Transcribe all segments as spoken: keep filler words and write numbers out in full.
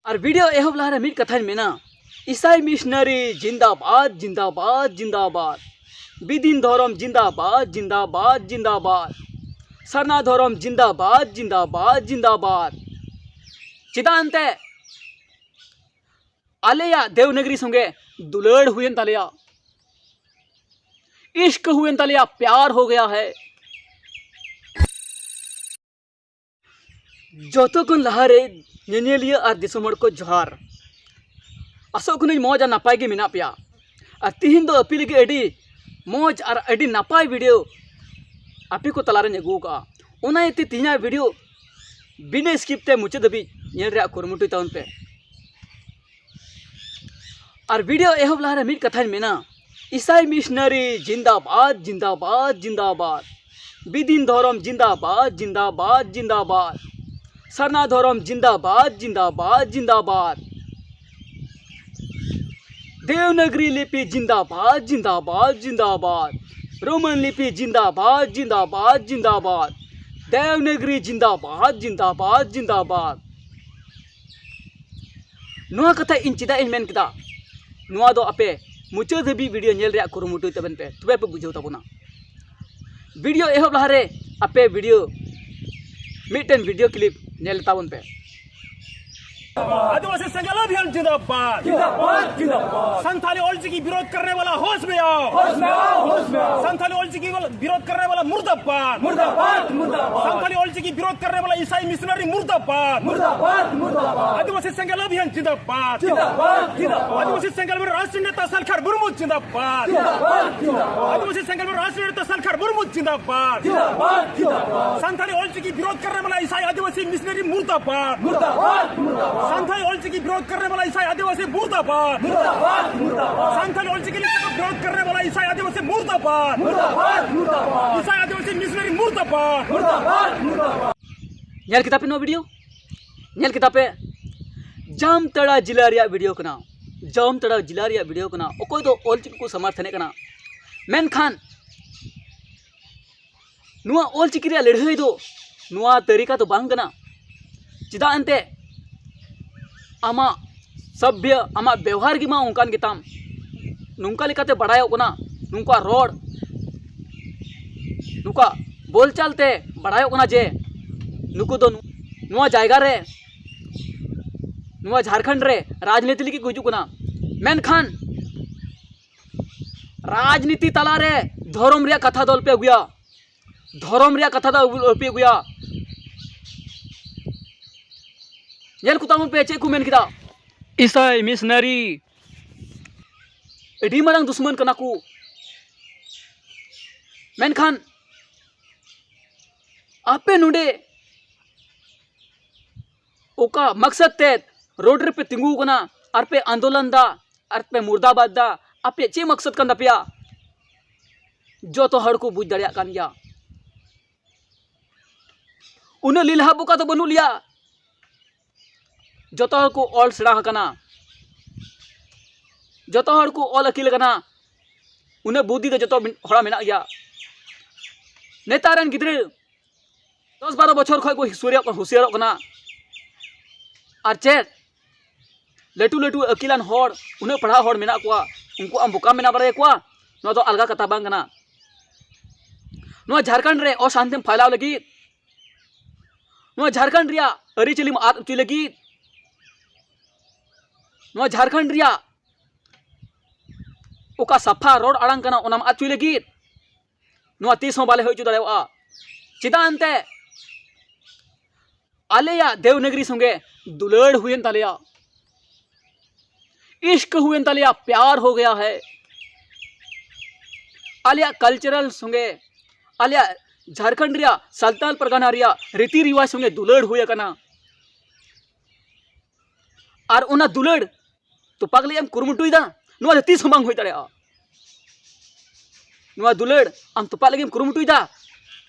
ᱟᱨ video ᱮᱦᱚᱵ ᱞᱟᱦᱟᱨᱮ ᱢᱤᱫ ᱠᱟᱛᱷᱟᱧ ᱢᱮᱱᱟ, ᱤᱥᱟᱭ ᱢᱤᱥᱱᱟᱨᱤ ᱡᱤᱱᱫᱟᱵᱟᱫ, ᱡᱤᱱᱫᱟᱵᱟᱫ, ᱡᱤᱱᱫᱟᱵᱟᱫ᱾ ᱵᱤᱫᱤᱱ ᱫᱷᱚᱨᱚᱢ ᱡᱤᱱᱫᱟᱵᱟᱫ, ᱡᱤᱱᱫᱟᱵᱟᱫ, ᱡᱤᱱᱫᱟᱵᱟᱫ᱾ ᱥᱟᱨᱱᱟ ᱫᱷᱚᱨᱚᱢ ᱡᱤᱱᱫᱟᱵᱟᱫ, ᱡᱤᱱᱫᱟᱵᱟᱫ, ᱡᱤᱱᱫᱟᱵᱟᱫ᱾ ᱪᱮᱫᱟᱜ ᱮᱱᱛᱮ ᱟᱞᱮᱭᱟᱜ ᱫᱮᱣᱱᱟᱜᱽᱨᱤ ᱥᱚᱸᱜᱮ ᱫᱩᱞᱟᱹᱲ ᱦᱩᱭᱮᱱ ᱛᱟᱞᱮᱭᱟ, ᱤᱥᱠ ᱦᱩᱭᱮᱱ ᱛᱟᱞᱮᱭᱟ, ᱯᱭᱟᱨ ᱦᱳ ᱜᱟᱭᱟ ᱦᱟᱭ᱾ ᱡᱚᱛᱚ ᱠᱷᱚᱱ ᱞᱟᱦᱟᱨᱮ ᱧᱮᱧᱮᱞᱤᱭᱟᱹ ᱟᱨ ᱫᱤᱥᱚᱢ ᱦᱚᱲ ᱠᱚ ᱡᱚᱦᱟᱨ᱾ ᱟᱥᱚᱜ ᱠᱟᱹᱱᱟᱹᱧ ᱢᱚᱡᱽ ᱟᱨ ᱱᱟᱯᱟᱭ ᱜᱮ ᱢᱮᱱᱟᱜ ᱯᱮᱭᱟ᱾ ᱟᱨ ᱛᱤᱦᱤᱧ ᱫᱚ ᱟᱯᱮ ᱞᱟᱹᱜᱤᱫ ᱟᱹᱰᱤ ᱢᱚᱡᱽ ᱟᱨ ᱟᱹᱰᱤ ᱱᱟᱯᱟᱭ ᱵᱷᱤᱰᱤᱭᱳ ᱟᱯᱮ ᱠᱚ ᱛᱟᱞᱟᱨᱮᱧ ᱟᱹᱜᱩ ᱟᱠᱟᱫᱼᱟ᱾ ᱚᱱᱟ ᱤᱭᱟᱹᱛᱮ ᱛᱤᱦᱤᱧᱟᱜ ᱵᱷᱤᱰᱤᱭᱳ ᱵᱤᱱᱟᱹ ᱥᱠᱤᱯ ᱛᱮ ᱢᱩᱪᱟᱹᱫ ᱫᱷᱟᱹᱵᱤᱡ ᱧᱮᱞ ᱨᱮᱭᱟᱜ ᱠᱩᱨᱩᱢᱩᱴᱩᱭ ᱛᱟᱵᱚᱱ ᱯᱮ᱾ ᱟᱨ ᱵᱷᱤᱰᱤᱭᱳ ᱮᱦᱚᱵ ᱞᱟᱦᱟᱨᱮ ᱢᱤᱫ ᱠᱟᱛᱷᱟᱧ ᱢᱮᱱᱟ, ᱤᱥᱟᱭ ᱢᱤᱥᱱᱟᱨᱤ ᱡᱤᱱᱫᱟᱵᱟᱫ, ᱡᱤᱱᱫᱟᱵᱟᱫ, ᱡᱤᱱᱫᱟᱵᱟᱫ᱾ ᱵᱤᱫᱤᱱ ᱫᱷᱚᱨᱚᱢ ᱡᱤᱱᱫᱟᱵᱟᱫ, ᱡᱤᱱᱫᱟᱵᱟᱫ, ᱡᱤᱱᱫᱟᱵᱟᱫ᱾ ᱥᱟᱨᱱᱟ ᱫᱷᱚᱨᱚᱢ ᱡᱤᱱᱫᱟᱵᱟᱫ, ᱡᱤᱱᱫᱟᱵᱟᱫ, ᱡᱤᱱᱫᱟᱵᱟᱫ᱾ ᱫᱮᱣᱱᱟᱜᱽᱨᱤ ᱞᱤᱯᱤ ᱡᱤᱱᱫᱟᱵᱟᱫ, ᱡᱤᱱᱫᱟᱵᱟᱫ, ᱡᱤᱱᱫᱟᱵᱟᱫ᱾ ᱨᱳᱢᱟᱱ ᱞᱤᱯᱤ ᱡᱤᱱᱫᱟᱵᱟᱫ, ᱡᱤᱱᱫᱟᱵᱟᱫ, ᱡᱤᱱᱫᱟᱵᱟᱫ᱾ ᱫᱮᱣᱱᱟᱜᱽᱨᱤ ᱡᱤᱱᱫᱟᱵᱟᱫ, ᱡᱤᱱᱫᱟᱵᱟᱫ, ᱡᱤᱱᱫᱟᱵᱟᱫ᱾ ᱱᱚᱣᱟ ᱠᱟᱛᱷᱟ ᱤᱧ ᱪᱮᱫᱟᱜ ᱤᱧ ᱢᱮᱱ ᱠᱮᱫᱟ, ᱱᱚᱣᱟ ᱫᱚ ᱟᱯᱮ ᱢᱩᱪᱟᱹᱫ ᱫᱷᱟᱹᱵᱤᱡ ᱵᱷᱤᱰᱤᱭᱳ ᱧᱮᱞ ᱨᱮᱭᱟᱜ ᱠᱩᱨᱩᱢᱩᱴᱩᱭ ᱛᱟᱵᱚᱱ ᱯᱮ, ᱛᱚᱵᱮ ᱯᱮ ᱵᱩᱡᱷᱟᱹᱣ ᱛᱟᱵᱚᱱᱟ᱾ ᱵᱷᱤᱰᱤᱭᱳ ᱮᱦᱚᱵ ᱞᱟᱦᱟᱨᱮ ᱟᱯᱮ ᱵᱷᱤᱰᱤᱭᱳ, ᱢᱤᱫᱴᱮᱱ ᱵᱷᱤᱰᱤᱭᱳ ᱠᱞᱤᱯ ᱧᱮᱞ ᱛᱟᱵᱚᱱ ᱯᱮ᱾ आदिवासी संगल अभियान जिंदाबाद। जिंदाबाद, जिंदाबाद। संथाली ऑलचिकी विरोध करने वाला होश में आओ। होश में आओ, होश में आओ। संथाली ऑलचिकी विरोध करने वाला मुर्दाबाद। मुर्दाबाद, मुर्दाबाद। संथाली ऑलचिकी विरोध करने वाला ईसाई मिशनरी मुर्दाबाद। मुर्दाबाद, मुर्दाबाद। आदिवासी संगल अभियान जिंदाबाद। जिंदाबाद, जिंदाबाद। आदिवासी संगल में राष्ट्रीय नेता सालखर मुर्मू जिंदाबाद। जिंदाबाद, जिंदाबाद। आदिवासी संगल में राष्ट्रीय नेता सालखर मुर्मू जिंदाबाद। जिंदाबाद, जिंदाबाद। संथाली ऑलचिकी विरोध करने वाला ईसाई आदिवासी मिशनरी मुर्दाबाद। मुर्दाबाद, मुर्दाबाद। संथाली ऑलचिकी विरोध करने वाला ईसाई आदिवासी मुर्दाबाद। मुर्दाबाद, मुर्दाबाद। संथाली ऑलचिकी का विरोध करने वाला ईसाई आदिवासी मुर्दाबाद। मुर्दाबाद, मुर्दाबाद। ईसाई आदिवासी मिशनरी मुर्दाबाद। मुर्दाबाद, मुर्दाबाद। ᱧᱮᱞ ᱠᱮᱫᱟ ᱯᱮ ᱱᱚᱣᱟ ᱵᱷᱤᱰᱤᱭᱳ? ᱧᱮᱞ ᱠᱮᱫᱟ ᱯᱮ? ᱡᱟᱢᱛᱟᱲᱟ ᱡᱤᱞᱟ ᱨᱮᱭᱟᱜ ᱵᱷᱤᱰᱤᱭᱳ ᱠᱟᱱᱟ, ᱡᱟᱢᱛᱟᱲᱟ ᱡᱤᱞᱟ ᱨᱮᱭᱟᱜ ᱵᱷᱤᱰᱤᱭᱳ ᱠᱟᱱᱟ᱾ ᱚᱠᱚᱭ ᱫᱚ ᱚᱞᱪᱤᱠᱤ ᱠᱚ ᱥᱟᱢᱟᱨᱛᱷᱚᱱᱮᱫ ᱠᱟᱱᱟ, ᱢᱮᱱᱠᱷᱟᱱ ᱱᱚᱣᱟ ᱚᱞᱪᱤᱠᱤ ᱨᱮᱭᱟᱜ ᱞᱟᱹᱲᱦᱟᱹᱭ ᱫᱚ ᱱᱚᱣᱟ ᱛᱟᱹᱨᱤᱠᱟ ᱫᱚ ᱵᱟᱝ ᱠᱟᱱᱟ᱾ ᱪᱮᱫᱟᱜ ᱮᱱᱛᱮ ᱟᱢᱟᱜ ᱥᱟᱵᱷᱭᱚ, ᱟᱢᱟᱜ ᱵᱮᱣᱦᱟᱨ ᱜᱮ ᱢᱟ ᱚᱱᱠᱟᱱ ᱜᱮᱛᱟᱢ᱾ ᱱᱚᱝᱠᱟ ᱞᱮᱠᱟᱛᱮ ᱵᱟᱲᱟᱭᱚᱜ ᱠᱟᱱᱟ, ᱱᱚᱝᱠᱟ ᱨᱚᱲ, ᱱᱚᱝᱠᱟ ᱵᱳᱞᱪᱟᱞ ᱛᱮ ᱵᱟᱲᱟᱭᱚᱜ ᱠᱟᱱᱟ ᱡᱮ ᱱᱩᱠᱩ ᱫᱚ ᱱᱚᱣᱟ ᱡᱟᱭᱜᱟ ᱨᱮ, ᱱᱚᱣᱟ ᱡᱷᱟᱲᱠᱷᱚᱸᱰ ᱨᱮ ᱨᱟᱡᱽᱱᱤᱛᱤ ᱞᱟᱹᱜᱤᱫ ᱠᱚ ᱦᱤᱡᱩᱜ ᱠᱟᱱᱟ᱾ ᱢᱮᱱᱠᱷᱟᱱ ᱨᱟᱡᱽᱱᱤᱛᱤ ᱛᱟᱞᱟᱨᱮ ᱫᱷᱚᱨᱚᱢ ᱨᱮᱭᱟᱜ ᱠᱟᱛᱷᱟ ᱫᱚ ᱟᱞᱚᱯᱮ ᱟᱹᱜᱩᱭᱟ᱾ ᱫᱷᱚᱨᱚᱢ ᱨᱮᱭᱟᱜ ᱠᱟᱛᱷᱟ ᱫᱚ ᱟᱞᱚᱯᱮ ᱟᱹᱜᱩᱭᱟ᱾ ᱧᱮᱞ ᱠᱚ ᱛᱟᱵᱚᱱ ᱯᱮ ᱪᱮᱫ ᱠᱚ ᱢᱮᱱ ᱠᱮᱫᱟ᱾ ᱤᱥᱟᱭ ᱢᱤᱥᱱᱟᱨᱤ ᱟᱹᱰᱤ ᱢᱟᱨᱟᱝ ᱫᱩᱥᱢᱟᱱ ᱠᱟᱱᱟ ᱠᱚ᱾ ᱢᱮᱱᱠᱷᱟᱱ ᱟᱯᱮ ᱱᱚᱰᱮ ᱚᱠᱟ ᱢᱟᱠᱥᱟᱫ ᱛᱮ ᱨᱳᱰ ᱨᱮᱯᱮ ᱛᱤᱸᱜᱩ ᱟᱠᱟᱱᱟ ᱟᱨ ᱯᱮ ᱟᱱᱫᱳᱞᱚᱱ ᱫᱟ ᱟᱨ ᱯᱮ ᱢᱩᱨᱫᱟᱵᱟᱫ ᱫᱟ, ᱟᱯᱮᱭᱟᱜ ᱪᱮᱫ ᱢᱟᱠᱥᱟᱫ ᱠᱟᱱ ᱛᱟᱯᱮᱭᱟ? ᱡᱚᱛᱚ ᱦᱚᱲ ᱠᱚ ᱵᱩᱡᱽ ᱫᱟᱲᱮᱭᱟᱜ ᱠᱟᱱ ᱜᱮᱭᱟ᱾ ᱩᱱᱟᱹᱜ ᱞᱤᱞᱦᱟ ᱵᱚᱠᱟ ᱫᱚ ᱵᱟᱹᱱᱩᱜ ᱞᱮᱭᱟ᱾ ᱡᱚᱛᱚ ᱦᱚᱲ ᱠᱚ ᱚᱞ ᱥᱮᱬᱟ ᱟᱠᱟᱱᱟ, ᱡᱚᱛᱚ ᱦᱚᱲ ᱠᱚ ᱚᱞ ᱟᱹᱠᱤᱞ ᱟᱠᱟᱱᱟ᱾ ᱩᱱᱟᱹᱜ ᱵᱩᱫᱽᱫᱷᱤ ᱫᱚ ᱡᱚᱛᱚ ᱦᱚᱲᱟᱜ ᱢᱮᱱᱟᱜ ᱜᱮᱭᱟ᱾ ᱱᱮᱛᱟᱨ ᱨᱮᱱ ᱜᱤᱫᱽᱨᱟᱹ ᱫᱚᱥ ᱵᱟᱨᱚ ᱵᱚᱪᱷᱚᱨ ᱠᱷᱚᱱ ᱠᱚ ᱦᱩᱥᱤᱭᱟᱹᱨᱚᱜ, ᱦᱩᱥᱤᱭᱟᱹᱨᱚᱜ ᱠᱟᱱᱟ᱾ ᱟᱨ ᱪᱮᱫ ᱞᱟᱹᱴᱩ ᱞᱟᱹᱴᱩ ᱟᱹᱠᱤᱞᱟᱱ ᱦᱚᱲ, ᱩᱱᱟᱹᱜ ᱯᱟᱲᱦᱟᱣ ᱦᱚᱲ ᱢᱮᱱᱟᱜ ᱠᱚᱣᱟ, ᱩᱱᱠᱩ ᱟᱢ ᱵᱚᱠᱟᱢ ᱵᱮᱱᱟᱣ ᱵᱟᱲᱟᱭᱮᱫ ᱠᱚᱣᱟ? ᱱᱚᱣᱟ ᱫᱚ ᱟᱞᱜᱟ ᱠᱟᱛᱷᱟ ᱵᱟᱝ ᱠᱟᱱᱟ᱾ ᱱᱚᱣᱟ ᱡᱷᱟᱲᱠᱷᱚᱸᱰ ᱨᱮ ᱚᱥᱟᱱᱛᱤᱢ ᱯᱷᱟᱭᱞᱟᱣ ᱞᱟᱹᱜᱤᱫ, ᱱᱚᱣᱟ ᱡᱷᱟᱲᱠᱷᱚᱸᱰ ᱨᱮᱭᱟᱜ ᱟᱹᱨᱤᱪᱟᱹᱞᱤᱢ ᱟᱫ ᱦᱚᱪᱚᱭ ᱞᱟᱹᱜᱤᱫ, ᱱᱚᱣᱟ ᱡᱷᱟᱲᱠᱷᱚᱸᱰ ᱨᱮᱭᱟᱜ ᱚᱠᱟ ᱥᱟᱯᱷᱟ ᱨᱚᱲ ᱟᱲᱟᱝ ᱠᱟᱱᱟ, ᱚᱱᱟᱢ ᱟᱫ ᱦᱚᱪᱚᱭ ᱞᱟᱹᱜᱤᱫ, ᱱᱚᱣᱟ ᱛᱤᱥ ᱦᱚᱸ ᱵᱟᱞᱮ ᱦᱩᱭ ᱦᱚᱪᱚ ᱫᱟᱲᱮᱭᱟᱜᱼᱟ᱾ ᱪᱮᱫᱟᱜ ᱮᱱᱛᱮ ᱟᱞᱮᱭᱟᱜ ᱫᱮᱣᱱᱟᱜᱽᱨᱤ ᱥᱚᱸᱜᱮ ᱫᱩᱞᱟᱹᱲ ᱦᱩᱭᱮᱱ ᱛᱟᱞᱮᱭᱟ, ᱤᱥᱠ ᱦᱩᱭᱮᱱ ᱛᱟᱞᱮᱭᱟ, ᱯᱭᱟᱨ ᱦᱳ ᱜᱟᱭᱟ ᱦᱟᱭ᱾ ᱟᱞᱮᱭᱟᱜ ᱠᱟᱞᱪᱟᱨᱟᱞ ᱥᱚᱸᱜᱮ, ᱟᱞᱮᱭᱟᱜ ᱡᱷᱟᱲᱠᱷᱚᱸᱰ ᱨᱮᱭᱟᱜ ᱥᱟᱱᱛᱟᱞ ᱯᱟᱨᱜᱟᱱᱟ ᱨᱮᱭᱟᱜ ᱨᱤᱛᱤ ᱨᱤᱣᱟᱡᱽ ᱥᱚᱸᱜᱮ ᱫᱩᱞᱟᱹᱲ ᱦᱩᱭ ᱟᱠᱟᱱᱟ᱾ ᱟᱨ ᱚᱱᱟ ᱫᱩᱞᱟᱹᱲ ᱛᱚᱯᱟᱜ ᱞᱟᱹᱜᱤᱫ ᱮᱢ ᱠᱩᱨᱩᱢᱩᱴᱩᱭᱮᱫᱟ, ᱱᱚᱣᱟ ᱫᱚ ᱛᱤᱥ ᱦᱚᱸ ᱵᱟᱝ ᱦᱩᱭ ᱫᱟᱲᱮᱭᱟᱜᱼᱟ᱾ ᱱᱚᱣᱟ ᱫᱩᱞᱟᱹᱲ ᱟᱢ ᱛᱚᱯᱟᱜ ᱞᱟᱹᱜᱤᱫ ᱮᱢ ᱠᱩᱨᱩᱢᱩᱴᱩᱭᱮᱫᱟ,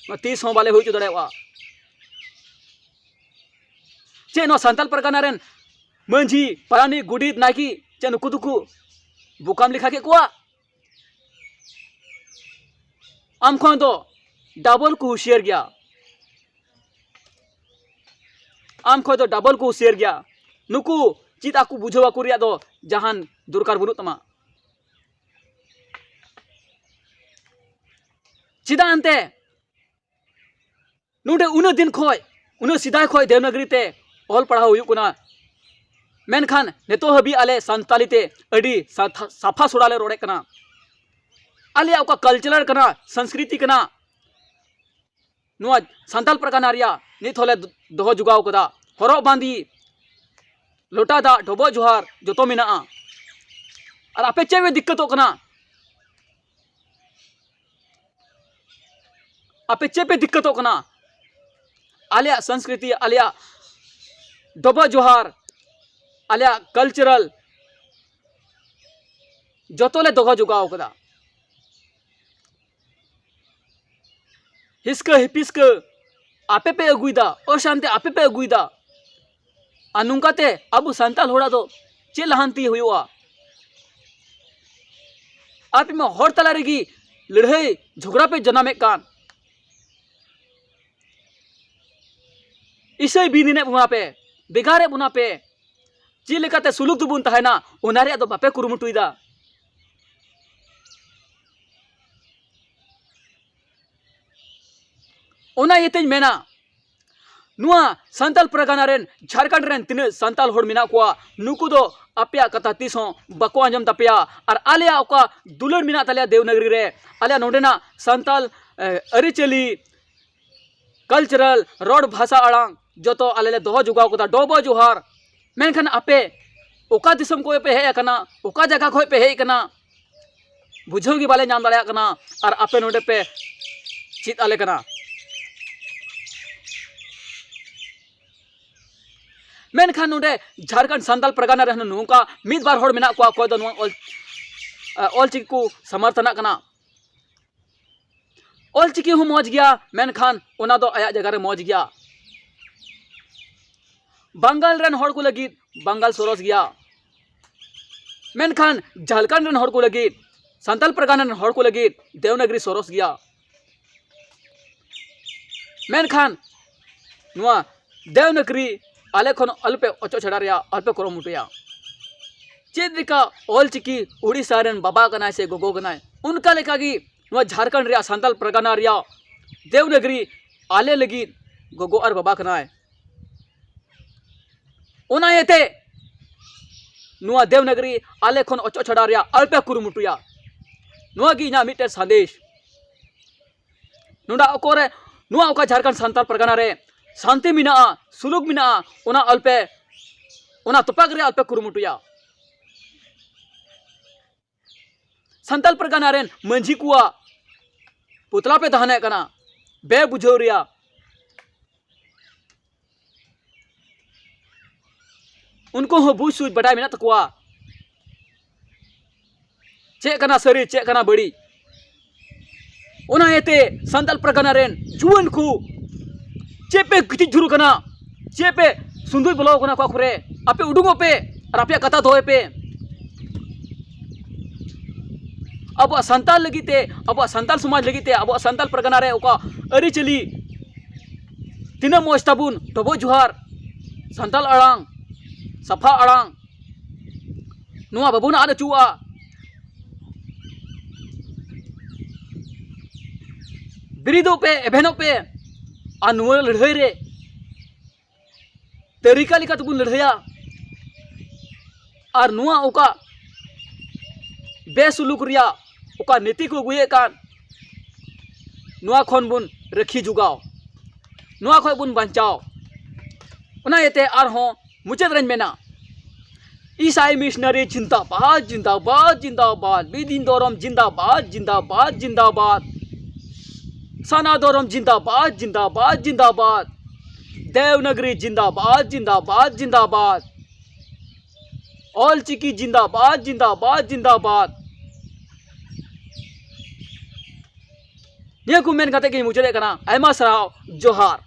ᱱᱚᱣᱟ ᱛᱤᱥ ᱦᱚᱸ ᱵᱟᱞᱮ ᱦᱩᱭ ᱦᱚᱪᱚ ᱫᱟᱲᱮᱭᱟᱜᱼᱟ᱾ ᱪᱮᱫ ᱱᱚᱣᱟ ᱥᱟᱱᱛᱟᱞ ᱯᱟᱨᱜᱟᱱᱟ ᱨᱮᱱ ᱢᱟᱹᱡᱷᱤ, ᱯᱟᱨᱟᱱᱤᱠ, ᱜᱚᱰᱮᱛ, ᱱᱟᱭᱠᱮ, ᱪᱮᱫ ᱱᱩᱠᱩ ᱫᱚᱠᱚ ᱵᱚᱠᱟᱢ ᱞᱮᱠᱷᱟ ᱠᱮᱫ ᱠᱚᱣᱟ? ᱟᱢ ᱠᱷᱚᱱ ᱫᱚ ᱰᱟᱵᱚᱞ ᱠᱚ ᱦᱩᱥᱤᱭᱟᱹᱨ ᱜᱮᱭᱟ᱾ ᱟᱢ ᱠᱷᱚᱱ ᱫᱚ ᱰᱟᱵᱚᱞ ᱠᱚ ᱦᱩᱥᱤᱭᱟᱹᱨ ᱜᱮᱭᱟ᱾ ᱱᱩᱠᱩ ᱪᱮᱫ ᱟᱠᱚ ᱵᱩᱡᱷᱟᱹᱣ ᱟᱠᱚ ᱨᱮᱭᱟᱜ ᱫᱚ ᱡᱟᱦᱟᱱ ᱫᱚᱨᱠᱟᱨ ᱵᱟᱹᱱᱩᱜ ᱛᱟᱢᱟ᱾ ᱪᱮᱫᱟᱜ ᱮᱱᱛᱮ ᱱᱚᱰᱮ ᱩᱱᱟᱹᱜ ᱫᱤᱱ ᱠᱷᱚᱡ, ᱩᱱᱟᱹᱜ ᱥᱮᱫᱟᱭ ᱠᱷᱚᱡ ᱫᱮᱵᱽᱱᱟᱜᱽᱨᱤ ᱛᱮ ᱚᱞ ᱯᱟᱲᱦᱟᱣ ᱦᱩᱭᱩᱜ ᱠᱟᱱᱟ, ᱢᱮᱱᱠᱷᱟᱱ ᱱᱤᱛᱚᱜ ᱦᱟᱹᱵᱤᱡ ᱟᱞᱮ ᱥᱟᱱᱛᱟᱞᱤ ᱛᱮ ᱟᱹᱰᱤ ᱥᱟᱛᱷᱟ-, ᱥᱟᱯᱷᱟ ᱥᱚᱲᱟ ᱞᱮ ᱨᱚᱲᱮᱫ ᱠᱟᱱᱟ᱾ ᱟᱞᱮᱭᱟᱜ ᱚᱠᱟ culture ᱠᱟᱱᱟ, ᱥᱚᱝᱥᱠᱨᱤᱛᱤ ᱠᱟᱱᱟ, ᱱᱚᱣᱟ ᱥᱟᱱᱛᱟᱞ ᱯᱟᱨᱜᱟᱱᱟ ᱨᱮᱭᱟᱜ ᱱᱤᱛ ᱦᱚᱸᱞᱮ ᱫᱚᱦᱚ ᱡᱚᱜᱟᱣ ᱠᱟᱫᱟ᱾ ᱦᱚᱨᱚᱜ ᱵᱟᱸᱫᱮ, ᱞᱚᱴᱟ ᱫᱟᱜ, ᱰᱚᱵᱚᱜ ᱡᱚᱦᱟᱨ ᱡᱚᱛᱚ ᱢᱮᱱᱟᱜᱼᱟ᱾ ᱟᱨ ᱟᱯᱮ ᱪᱮᱫ ᱯᱮ ᱫᱤᱠᱠᱟᱹᱛᱚᱜ ᱠᱟᱱᱟ? ᱟᱯᱮ ᱪᱮᱫ ᱯᱮ ᱫᱤᱠᱠᱟᱹᱛᱚᱜ ᱠᱟᱱᱟ? ᱟᱞᱮᱭᱟᱜ ᱥᱚᱝᱥᱠᱨᱤᱛᱤ, ᱟᱞᱮᱭᱟᱜ ᱰᱚᱵᱚᱜ ᱡᱚᱦᱟᱨ, ᱟᱞᱮᱭᱟᱜ culture ᱡᱚᱛᱚ ᱞᱮ ᱫᱚᱦᱚ ᱡᱚᱜᱟᱣ ᱠᱟᱫᱟ᱾ ᱦᱤᱥᱠᱟᱹ ᱦᱤᱯᱤᱥᱠᱟᱹ ᱟᱯᱮ ᱯᱮ ᱟᱹᱜᱩᱭᱮᱫᱟ, ᱚᱥᱟᱱᱛᱤ ᱟᱯᱮ ᱯᱮ ᱟᱹᱜᱩᱭᱮᱫᱟ᱾ ᱟᱨ ᱱᱚᱝᱠᱟᱛᱮ ᱟᱵᱚ ᱥᱟᱱᱛᱟᱲ ᱦᱚᱲᱟᱜ ᱫᱚ ᱪᱮᱫ ᱞᱟᱦᱟᱱᱛᱤ ᱦᱩᱭᱩᱜᱼᱟ? ᱟᱯᱮ ᱢᱟ ᱦᱚᱲ ᱛᱟᱞᱟ ᱨᱮᱜᱮ ᱞᱟᱹᱲᱦᱟᱹᱭ ᱡᱷᱚᱜᱽᱲᱟ ᱯᱮ ᱡᱟᱱᱟᱢᱮᱫ ᱠᱟᱱ᱾ ᱤᱥᱟᱹᱭ ᱵᱤᱱ ᱮᱱᱮᱫ ᱵᱚᱱᱟ ᱯᱮ, ᱵᱷᱮᱜᱟᱨᱮᱫ ᱵᱚᱱᱟ ᱯᱮ᱾ ᱪᱮᱫ ᱞᱮᱠᱟᱛᱮ ᱥᱩᱞᱩᱠ ᱛᱮᱵᱚᱱ ᱛᱟᱦᱮᱱᱟ, ᱚᱱᱟ ᱨᱮᱭᱟᱜ ᱫᱚ ᱵᱟᱯᱮ ᱠᱩᱨᱩᱢᱩᱴᱩᱭᱮᱫᱟ᱾ ᱚᱱᱟ ᱤᱭᱟᱹᱛᱮᱧ ᱢᱮᱱᱟ, ᱱᱚᱣᱟ ᱥᱟᱱᱛᱟᱞ ᱯᱟᱨᱜᱟᱱᱟ ᱨᱮᱱ, ᱡᱷᱟᱲᱠᱷᱚᱸᱰ ᱨᱮᱱ ᱛᱤᱱᱟᱹᱜ ᱥᱟᱱᱛᱟᱞ ᱦᱚᱲ ᱢᱮᱱᱟᱜ ᱠᱚᱣᱟ, ᱱᱩᱠᱩ ᱫᱚ ᱟᱯᱮᱭᱟᱜ ᱠᱟᱛᱷᱟ ᱛᱤᱥ ᱦᱚᱸ ᱵᱟᱠᱚ ᱟᱸᱡᱚᱢ ᱛᱟᱯᱮᱭᱟ᱾ ᱟᱨ ᱟᱞᱮᱭᱟᱜ ᱚᱠᱟ ᱫᱩᱞᱟᱹᱲ ᱢᱮᱱᱟᱜ ᱛᱟᱞᱮᱭᱟ ᱫᱮᱵᱽᱱᱟᱜᱽᱨᱤ ᱨᱮ, ᱟᱞᱮᱭᱟᱜ ᱱᱚᱰᱮᱱᱟᱜ ᱥᱟᱱᱛᱟᱞ, ᱮ, ᱟᱹᱨᱤᱪᱟᱹᱞᱤ, culture, ᱨᱚᱲ, ᱵᱷᱟᱥᱟ, ᱟᱲᱟᱝ ᱡᱚᱛᱚ ᱟᱞᱮ ᱞᱮ ᱫᱚᱦᱚ ᱡᱚᱜᱟᱣ ᱠᱟᱫᱟ, ᱰᱚᱵᱚᱜ ᱡᱚᱦᱟᱨ᱾ ᱢᱮᱱᱠᱷᱟᱱ ᱟᱯᱮ ᱚᱠᱟ ᱫᱤᱥᱚᱢ ᱠᱷᱚᱱ ᱯᱮ ᱦᱮᱡ ᱟᱠᱟᱱᱟ, ᱚᱠᱟ ᱡᱟᱭᱜᱟ ᱠᱷᱚᱱ ᱯᱮ ᱦᱮᱡ ᱟᱠᱟᱱᱟ, ᱵᱩᱡᱷᱟᱹᱣ ᱜᱮ ᱵᱟᱞᱮ ᱧᱟᱢ ᱫᱟᱲᱮᱭᱟᱜ ᱠᱟᱱᱟ᱾ ᱟᱨ ᱟᱯᱮ ᱱᱚᱰᱮ ᱯᱮ ᱪᱮᱫ ᱟᱞᱮ ᱠᱟᱱᱟ᱾ ᱢᱮᱱᱠᱷᱟᱱ ᱱᱚᱰᱮ ᱡᱷᱟᱲᱠᱷᱚᱸᱰ ᱥᱟᱱᱛᱟᱞ ᱯᱟᱨᱜᱟᱱᱟ ᱨᱮᱦᱚᱸ ᱱᱚᱝᱠᱟ ᱢᱤᱫ ᱵᱟᱨ ᱦᱚᱲ ᱢᱮᱱᱟᱜ ᱠᱚᱣᱟ, ᱚᱠᱚᱭ ᱫᱚ ᱱᱚᱣᱟ ᱚᱞ-, ᱚᱞᱪᱤᱠᱤ ᱠᱚ ᱥᱚᱢᱚᱨᱛᱷᱚᱱᱟᱜ ᱠᱟᱱᱟ᱾ ᱚᱞᱪᱤᱠᱤ ᱦᱚᱸ ᱢᱚᱡᱽ ᱜᱮᱭᱟ, ᱢᱮᱱᱠᱷᱟᱱ ᱚᱱᱟ ᱫᱚ ᱟᱭᱟᱜ ᱡᱟᱭᱜᱟ ᱨᱮ ᱢᱚᱡᱽ ᱜᱮᱭᱟ᱾ ᱵᱟᱝᱜᱟᱞ ᱨᱮᱱ ᱦᱚᱲ ᱠᱚ ᱞᱟᱹᱜᱤᱫ ᱵᱟᱝᱜᱟᱞ ᱥᱚᱨᱚᱥ ᱜᱮᱭᱟ, ᱢᱮᱱᱠᱷᱟᱱ ᱡᱷᱟᱲᱠᱷᱚᱸᱰ ᱨᱮᱱ ᱦᱚᱲ ᱠᱚ ᱞᱟᱹᱜᱤᱫ, ᱥᱟᱱᱛᱟᱞ ᱯᱟᱨᱜᱟᱱᱟ ᱨᱮᱱ ᱦᱚᱲ ᱠᱚ ᱞᱟᱹᱜᱤᱫ ᱫᱮᱵᱽᱱᱟᱜᱽᱨᱤ ᱥᱚᱨᱚᱥ ᱜᱮᱭᱟ᱾ ᱢᱮᱱᱠᱷᱟᱱ ᱱᱚᱣᱟ ᱫᱮᱵᱽᱱᱟᱜᱽᱨᱤ ᱟᱞᱮ ᱠᱷᱚᱱ ᱟᱞᱚᱯᱮ ᱚᱪᱚᱜ ᱪᱷᱟᱰᱟ ᱨᱮᱭᱟᱜ ᱟᱞᱚᱯᱮ ᱠᱩᱨᱩᱢᱩᱴᱩᱭᱟ᱾ ᱪᱮᱫ ᱞᱮᱠᱟ ᱚᱞᱪᱤᱠᱤ ᱩᱲᱤᱥᱥᱟ ᱨᱮᱱ ᱵᱟᱵᱟ ᱠᱟᱱᱟᱭ ᱥᱮ ᱜᱚᱜᱚ ᱠᱟᱱᱟᱭ, ᱚᱱᱠᱟ ᱞᱮᱠᱟᱜᱮ ᱱᱚᱣᱟ ᱡᱷᱟᱲᱠᱷᱚᱸᱰ ᱨᱮᱭᱟᱜ ᱥᱟᱱᱛᱟᱞ ᱯᱟᱨᱜᱟᱱᱟ ᱨᱮᱭᱟᱜ ᱫᱮᱣᱱᱟᱜᱽᱨᱤ ᱟᱞᱮ ᱞᱟᱹᱜᱤᱫ ᱜᱚᱜᱚ ᱟᱨ ᱵᱟᱵᱟ ᱠᱟᱱᱟᱭ᱾ ᱚᱱᱟ ᱤᱭᱟᱹᱛᱮ ᱱᱚᱣᱟ ᱫᱮᱣᱱᱟᱜᱽᱨᱤ ᱟᱞᱮ ᱠᱷᱚᱱ ᱚᱪᱚᱜ ᱪᱷᱟᱰᱟᱣ ᱨᱮᱭᱟᱜ ᱟᱞᱚᱯᱮ ᱠᱩᱨᱩᱢᱩᱴᱩᱭᱟ᱾ ᱱᱚᱣᱟ ᱜᱮ ᱤᱧᱟᱹᱜ ᱢᱤᱫᱴᱮᱱ ᱥᱟᱸᱫᱮᱥ᱾ ᱱᱚᱰᱮ ᱚᱠᱚᱨᱮ, ᱱᱚᱣᱟ ᱚᱠᱟ ᱡᱷᱟᱲᱠᱷᱚᱸᱰ ᱥᱟᱱᱛᱟᱲ ᱯᱟᱨᱜᱟᱱᱟ ᱨᱮ ᱥᱟᱱᱛᱤ ᱢᱮᱱᱟᱜᱼᱟ, ᱥᱩᱞᱩᱠ ᱢᱮᱱᱟᱜᱼᱟ, ᱚᱱᱟ ᱟᱞᱯᱮ, ᱚᱱᱟ ᱛᱚᱯᱟᱜ ᱨᱮ ᱟᱞᱯᱮ ᱠᱩᱨᱩᱢᱩᱴᱩᱭᱟ᱾ ᱥᱟᱱᱛᱟᱲ ᱯᱟᱨᱜᱟᱱᱟ ᱨᱮᱱ ᱢᱟᱹᱡᱷᱤ ᱠᱚᱣᱟᱜ ᱯᱩᱛᱞᱟ ᱯᱮ ᱫᱟᱦᱟᱱᱮᱫ ᱠᱟᱱᱟ, ᱵᱮ ᱵᱩᱡᱷᱟᱹᱣ ᱨᱮᱭᱟᱜ᱾ ᱩᱱᱠᱩ ᱦᱚᱸ ᱵᱩᱡᱽ ᱥᱩᱡᱽ ᱵᱟᱰᱟᱭ ᱢᱮᱱᱟᱜ ᱛᱟᱠᱚᱣᱟ, ᱪᱮᱫ ᱠᱟᱱᱟ ᱥᱟᱹᱨᱤ, ᱪᱮᱫ ᱠᱟᱱᱟ ᱵᱟᱹᱲᱤᱡ᱾ ᱚᱱᱟ ᱤᱭᱟᱹᱛᱮ ᱥᱟᱱᱛᱟᱲ ᱯᱟᱨᱜᱟᱱᱟ ᱨᱮᱱ ᱡᱩᱣᱟᱹᱱ ᱠᱚ ᱪᱮᱫ ᱯᱮ ᱜᱤᱛᱤᱡ ᱡᱷᱩᱨᱩ ᱠᱟᱱᱟ, ᱪᱮᱫ ᱯᱮ ᱥᱩᱸᱫᱩᱭ ᱵᱚᱞᱚ ᱠᱟᱱᱟ ᱚᱠᱟ ᱠᱚᱨᱮ? ᱟᱯᱮ ᱩᱰᱩᱝᱚᱜ ᱯᱮ ᱟᱨ ᱟᱯᱮᱭᱟᱜ ᱠᱟᱛᱷᱟ ᱫᱚᱦᱚᱭ ᱯᱮ᱾ ᱟᱵᱚᱣᱟᱜ ᱥᱟᱱᱛᱟᱲ ᱞᱟᱹᱜᱤᱫ ᱛᱮ, ᱟᱵᱚᱣᱟᱜ ᱥᱟᱱᱛᱟᱲ ᱥᱚᱢᱟᱡᱽ ᱞᱟᱹᱜᱤᱫ ᱛᱮ, ᱟᱵᱚᱣᱟᱜ ᱥᱟᱱᱛᱟᱲ ᱯᱟᱨᱜᱟᱱᱟ ᱨᱮ ᱚᱠᱟ ᱟᱹᱨᱤᱪᱟᱹᱞᱤ ᱛᱤᱱᱟᱹᱜ ᱢᱚᱡᱽ ᱛᱟᱵᱚᱱ, ᱰᱚᱵᱚᱜ ᱡᱚᱦᱟᱨ, ᱥᱟᱱᱛᱟᱲ ᱟᱲᱟᱝ, ᱥᱟᱯᱷᱟ ᱟᱲᱟᱝ, ᱱᱚᱣᱟ ᱵᱟᱵᱚᱱ ᱟᱫ ᱦᱚᱪᱚᱣᱟᱜᱼᱟ᱾ ᱵᱮᱨᱮᱫᱚᱜ ᱯᱮ, ᱮᱵᱷᱮᱱᱚᱜ ᱯᱮ, ᱟᱨ ᱱᱚᱣᱟ ᱞᱟᱹᱲᱦᱟᱹᱭ ᱨᱮ ᱛᱟᱹᱨᱤᱠᱟ ᱞᱮᱠᱟ ᱛᱮᱵᱚᱱ ᱞᱟᱹᱲᱦᱟᱹᱭᱟ᱾ ᱟᱨ ᱱᱚᱣᱟ ᱚᱠᱟ ᱵᱮᱥᱩᱞᱩᱠ ᱨᱮᱭᱟᱜ ᱚᱠᱟ ᱱᱤᱛᱤ ᱠᱚ ᱟᱹᱜᱩᱭᱮᱫ ᱠᱟᱱ, ᱱᱚᱣᱟ ᱠᱷᱚᱱ ᱵᱚᱱ ᱨᱟᱹᱠᱷᱤ ᱡᱚᱜᱟᱣ, ᱱᱚᱣᱟ ᱠᱷᱚᱱ ᱵᱚᱱ ᱵᱟᱧᱪᱟᱣ᱾ ᱚᱱᱟ ᱤᱭᱟᱹᱛᱮ ᱟᱨᱦᱚᱸ ᱢᱩᱪᱟᱹᱫ ᱨᱮᱧ ᱢᱮᱱᱟ, ᱤᱥᱟᱭ ᱢᱤᱥᱱᱟᱨᱤ ᱡᱤᱱᱫᱟᱵᱟᱫ, ᱡᱤᱱᱫᱟᱵᱟᱫ, ᱡᱤᱱᱫᱟᱵᱟᱫ, ᱵᱤᱫᱤᱱ ᱫᱷᱚᱨᱚᱢ ᱡᱤᱱᱫᱟᱵᱟᱫ, ᱡᱤᱱᱫᱟᱵᱟᱫ, ᱡᱤᱱᱫᱟᱵᱟᱫ, ᱥᱟᱨᱱᱟ ᱫᱷᱚᱨᱚᱢ ᱡᱤᱱᱫᱟᱵᱟᱫ, ᱡᱤᱱᱫᱟᱵᱟᱫ, ᱡᱤᱱᱫᱟᱵᱟᱫ, ᱫᱮᱣᱱᱟᱜᱽᱨᱤ ᱡᱤᱱᱫᱟᱵᱟᱫ, ᱡᱤᱱᱫᱟᱵᱟᱫ, ᱡᱤᱱᱫᱟᱵᱟᱫ, ᱚᱞ ᱪᱤᱠᱤ ᱡᱤᱱᱫᱟᱵᱟᱫ, ᱡᱤᱱᱫᱟᱵᱟᱫ, ᱡᱤᱱᱫᱟᱵᱟᱫ᱾ ᱱᱤᱭᱟᱹ ᱠᱚ ᱢᱮᱱ ᱠᱟᱛᱮ ᱜᱤᱧ ᱢᱩᱪᱟᱹᱫᱮᱫ ᱠᱟᱱᱟ᱾ ᱟᱭᱢᱟ ᱥᱟᱨᱦᱟᱣ, ᱡᱚᱦᱟᱨ᱾